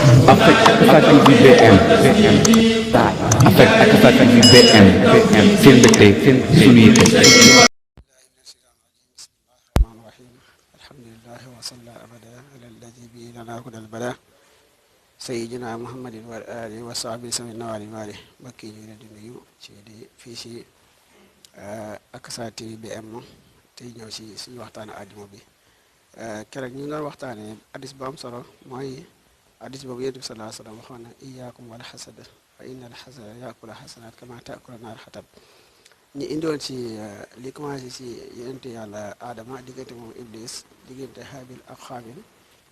Affect bi BM daal affect ak affect bi BM seen mbégte seen suñu yitte. الرحمن الرحيم الحمد لله وصلى أبدا على الذي به لنا هدى البلاء سيدنا محمد وآله وصحبه سمعنا وعلى mbokk yi ñu ngi leen di nuyu ci di fii si Akasa TV BM tey ñëw si suñu waxtaanu àjjuma bi keroog ñu ngi doon waxtaanee addis bu am solo mooy addis boobu Yonent bi sallallahu alayhi wa sallam waxoon na iyaakum wal xasada fa inna al xasada yaakulu xasanaat kama taakulu naar xatab ñu indiwoon ci li commencé si yonent yàlla Adama diggante moom Iblis diggante Habil ak Xaabil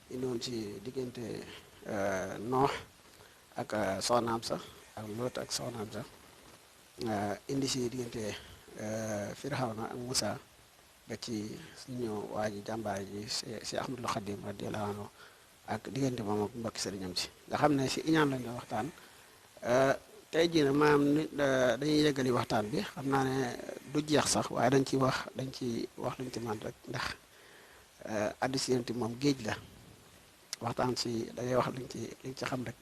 indiwoon ci diggante Noox ak soxnaam sax ak Loot ak soxnaam sax indi si diggante Firawna ak Musa ba ci suñu waa ji jàmbaar ji si Ahmadul Xadim radiyallahu anhu ak diggante moom ak mbokki sëriñam si nga xam ne si iñaan lañ doon waxtaan tey jii nag maanaam dañuy yeggali waxtaan bi xam naa ne du jeex sax waaye dañ ci wax luñ ci man rek ndax addis yonent moom géej la waxtaan si dangay wax liñ ci xam rek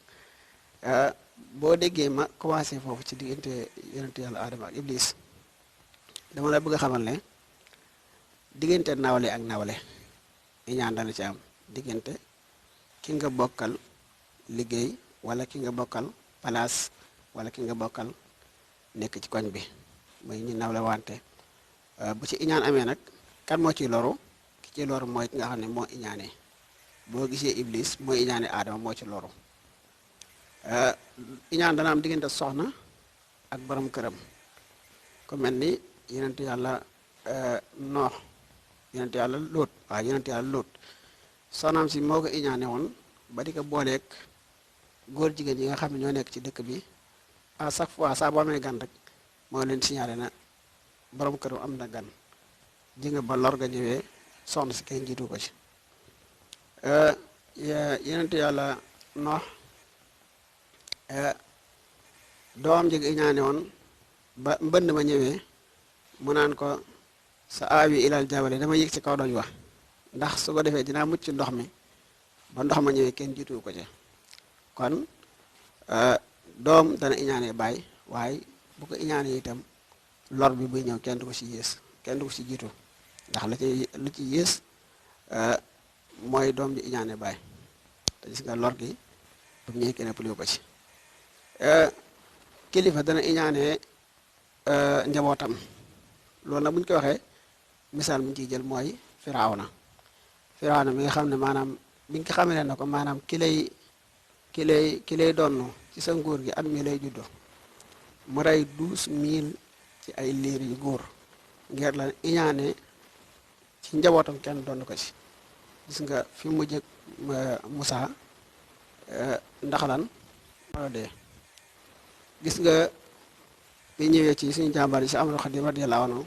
boo déggee ma commencé foofu ci diggante yonent yàlla Adama ak Iblis dama la bëgg a xamal ne diggante nawle ak nawle iñaan dana ci am diggante ki nga bokkal liggéey wala ki nga bokkal palaas wala ki nga bokkal nekk ci koñ bi mooy ñu nawle wante bu ci iñaan amee nag kan moo ciy loru ki ci loru mooy ki nga xam ne moo iñaanee boo gisee Iblis mooy iñaane Adama moo ci loru iñaan dana am diggante soxna ak borom këram ku mel ni yonent yàlla Noox yonent yàlla Lóot waaw yonent yàlla Lóot soxnaam si moo ko iñaane woon ba di ko booleeg góor jigéen yi nga xam ne ñoo nekk ci dëkk bi à chaque fois saa boo amee gan rek moo leen signalé na borom këram am na gan ji nga ba lor ga ñëwee soxna si kenn jiitu ko ci yonent yàlla Noox doom ji iñaane woon ba mbënd ma ñëwee mu naan ko sa aawi ilal jabale dama yëg ci kaw doj wax ndax su ko defee dinaa mucc ndox mi ba ndox ma ñëwee kenn jiitu ko ci kon doom dana iñaane baay waaye bu ko iñaane itam lor bi buy ñëw kenn du ko ci yées kenn du ko ci jiitu ndax lu ci yées mooy doom ji iñaane baay te gis nga lor gi bu ñëwee kenn ëppale ko ci kilifa dana iñaane njabootam loolu nag bu ñu ko waxee misaal mu ñu ciy jël mooy Firawna mi nga xam ne maanaam bi nga ko xamee ne ko maanaam ki lay donn ci sa nguur gi at mi lay juddo mu rey 12,000 ci ay liir yu góor ngir la iñaane ci njabootam kenn donn ko ci gis nga fi mu jëkk Musaa ndax lan dee gis nga bi ñëwee ci suñu jàmbaar yi si Ahmadul Xadim radiyallahu anhu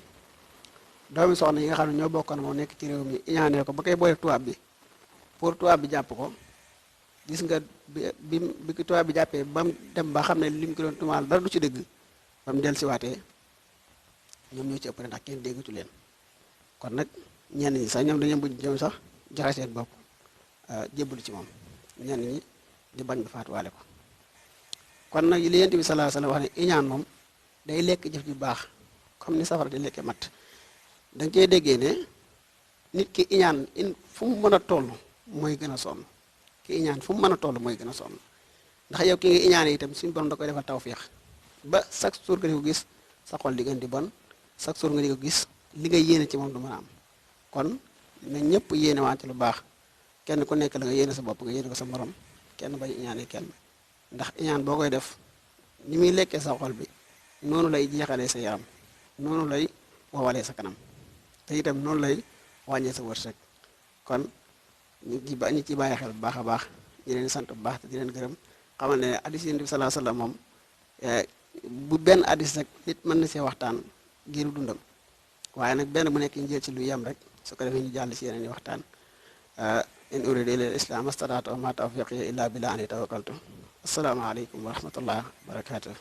doomi soxna yi nga xam ne ñoo bokkoon moo nekk ci réew mi iñaanee ko ba koy boole tubaab bi pour tubaab bi jàpp ko gis nga bi ko tubaab bi jàppee ba mu dem ba xam ne li mu ko doon tumaal dara du ci dëgg ba mu dellusiwaatee ñoom ñoo ci ëpp ndax kenn déggatu leen kon nag ñenn ñi sax ñoom dañoo mujj ñoom sax joxe seen bopp jébbalu ci moom ñenn ñi di bañ ba faatuwaale ko kon nag li Yonent bi sallallahu alayhi wa sallam wax ne iñaan moom day lekk jëf ju baax comme ni safara di lekkee matt da nga cee déggee ne nit ki iñaan fu mu mën a toll mooy gën a sonn ki iñaan fu mu mën a toll mooy gën a sonn ndax yow ki nga iñaane itam suñu borom da koy defal tawféex ba chaque jour nga di ko gis sa xol di gën di bon chaque jour nga di ko gis li nga yéene ci moom du mën a am kon na ñëpp yéene wante lu baax kenn ku nekk la nga yéene sa bopp nga yéene ko sa morom kenn bañ iñaane kenn ndax iñaan boo koy def ni muy lekkee sa xol bi noonu lay jeexalee sa yaram noonu lay wawalee sa kanam te itam noonu lay wàññee sa wërsëg kon ñu ci bàyyi xel bu baax a baax ñu leen sant bu baax te di leen gërëm xamal ne addis Yonent bi sallallahu alayhi wa sallam moom bu benn addis rek nit mën na see waxtaan giiru dundam waaye nag benn bu nekk ñu jël ci lu yem rek su ko defee ñu jàll si yeneen i waxtaan in uridu illa al-islam astataatu wa ma tawfiqi illa billah alayhi tawakkaltu assalaamu aleykum wa rahmatullah wa barakatuh